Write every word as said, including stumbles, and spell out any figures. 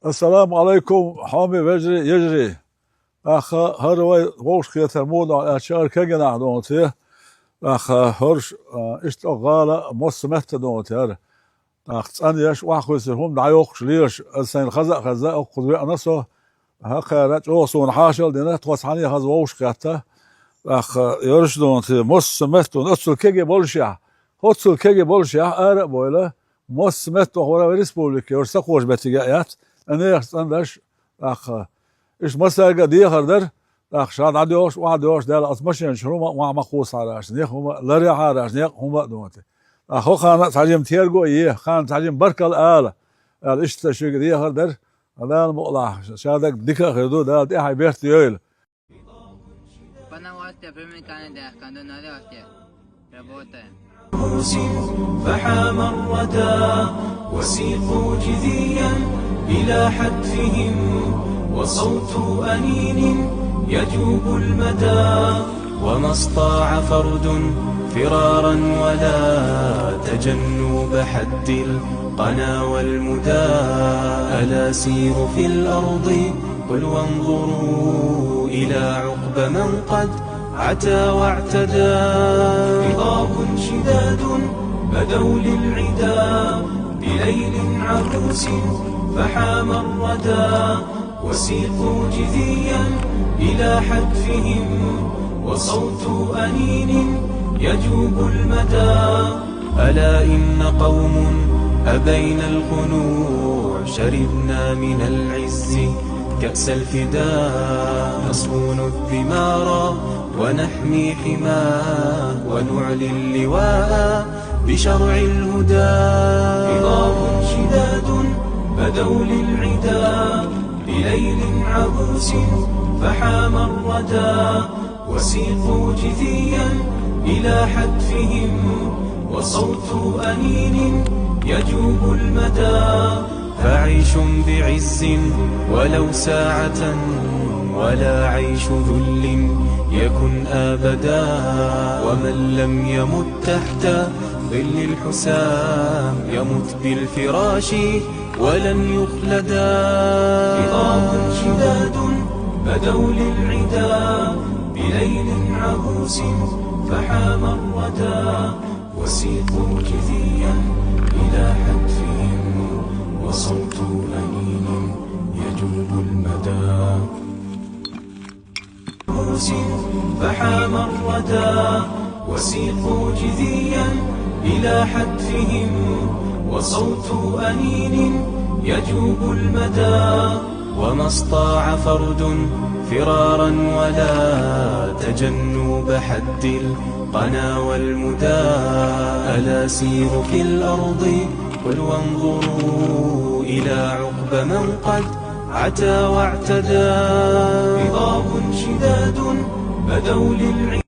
Ассаламу Ӏалайкум, хьоме вежарий, йижарий. ТӀаккха хӀара вай вовшахкхетар муха ду аьлча, хӀара кегий нах ду те. ТӀаккха хӀорш, а, иштта гӀала а, массо а метта ду те хӀара. ТӀаккха цӀанъеш, охьахуьйсур хӀума дӀайохкуш лелаш, аса сайна хаза а хезна, оццул веана со, хӀокхара чӀогӀа суна хьошалла дина, тхо цхьанне хаза вовшахкхетта. ТӀаккха хӀорш ду те, массо а метта ду, оццул кегий боллушехь, оццул кегий боллушехь, ара а бовла, массо а метта вахара вай республика, хӀорш сакхоша беттиг а яц, а нехан цӀандаш, тӀаккха иштта массаьрга а дехар дар, тӀаккха ша дӀадоьлхуш, охьадоьлхуш, Дала оцу машенаш хӀума а ма кхоссахьара аша, нехан хӀума а ларъяхьара аша, некъан хӀума а ду те. ТӀаккха хӀокхарна а цхьа жима терго а е, кхарна цхьа жима баркалла ала, аьлла, иштта шуьга дехар дар, Дала мукъалахь, ша дагахь дика а хир ду, Дала тӀаьхье берт а йойла. Пана васте примикане дехкан ду наде васте. Работаем. فحام الردى وسيقوا جديا إلى حتفهم وصوت أنين يجوب المدى. وما استطاع فرد فرارا ولا تجنب حد القنا والمدى. ألا سيروا في الأرض قل وانظروا إلى عقب من قد عتى واعتدى. هضاب شداد بدوا للعدا بليل عبوس فحام الردى. وسيقوا جديا إلى حتفهم وصوت أنين يجوب المدى. ألا إن قوم أبينا الخنوع شربنا من العز كأس الفدا. نصون الثمار ونحمي حماه ونعلي اللواء بشرع الهدى. عظام شداد بدوا للعدا بليل عبوس فحام الردى. وسيقوا جثيا إلى حتفهم وصوت أنين يجوب المدى. فعيش بعز ولو ساعة ولا عيش ذل يكن أبدا. ومن لم يمت تحت ظل الحسام يمت بالفراش ولن يخلدا. عظام شداد بدوا للعدا بليل عبوس فحام الردى. وسيقوا جثيا إلى حتفهم وصوت أنين يجوب المدى. عبوس فحام الردى. وسيقوا جثيا إلى حتفهم وصوت أنين يجوب المدى. وما استطاع فرد فرارا ولا تجنب حد القنا والمدى. ألا سيروا في الأرض قل وانظروا إلى عقب من قد عتى واعتدى. هضاب شداد بدوا للعدا